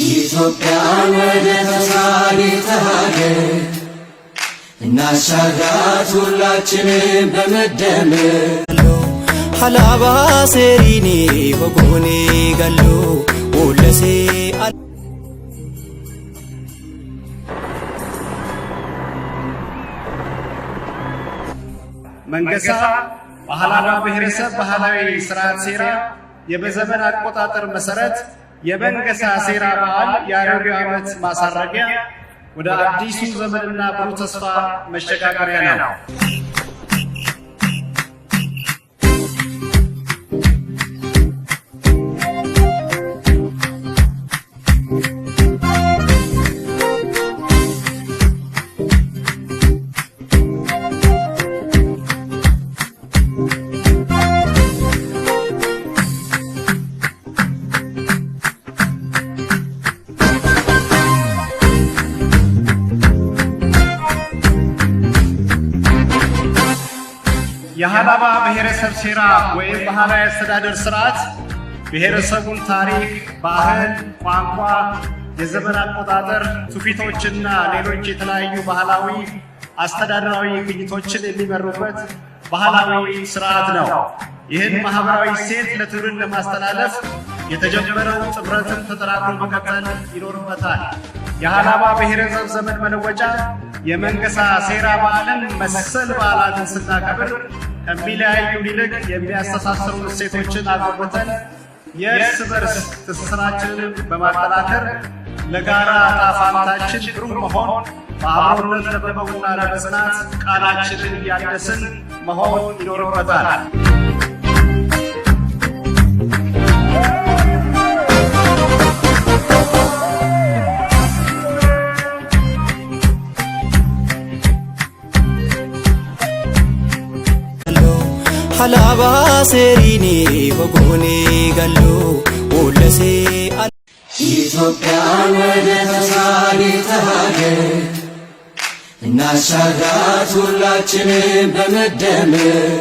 ኢትዮጵያን ወደ ተስፋይቱ ሀገር እናሻግራት ሁላችንም በመደመር። Halaba seerini hogoone gallo wollase. መንገሳ በሃላባ ብሔረሰብ ባህላዊ ስርዓት ሴራ የበዘመን አቆጣጠር መሰረት የመንገሳ ሴራ በዓል የአሮጌው ዓመት ማሳረጊያ፣ ወደ አዲሱ ዘመንና ብሩህ ተስፋ መሸጋገሪያ ነው። የሃላባ ብሔረሰብ ሴራ ወይም ባህላዊ አስተዳደር ስርዓት ብሔረሰቡን ታሪክ፣ ባህል፣ ቋንቋ፣ የዘመን አቆጣጠር፣ ትውፊቶችና ሌሎች የተለያዩ ባህላዊ አስተዳደራዊ ግኝቶችን የሚመሩበት ባህላዊ ስርዓት ነው። ይህን ማህበራዊ እሴት ለትውልድ ለማስተላለፍ የተጀመረው ጥምረትን ተጠናክሮ መቀጠል ይኖርበታል። የሃላባ ብሔረሰብ ዘመን መለወጫ የመንገሳ ሴራ በዓልን መሰል በዓላትን ስናከብር ከሚለያዩን ይልቅ የሚያስተሳስሩ እሴቶችን አጎልብተን፣ የእርስ በርስ ትስስራችንን በማጠናከር፣ ለጋራ ዕጣ ፈንታችን ብሩህ መሆን በአብሮነት ለመቆምና ለመጽናት ቃላችንን እያደስን መሆን ይኖርበታል። Halaba seerini hogoone gallo wollase. ኢትዮጵያን ወደ ተስፋይቱ ሀገር እናሻግራት ሁላችንም በመደመር።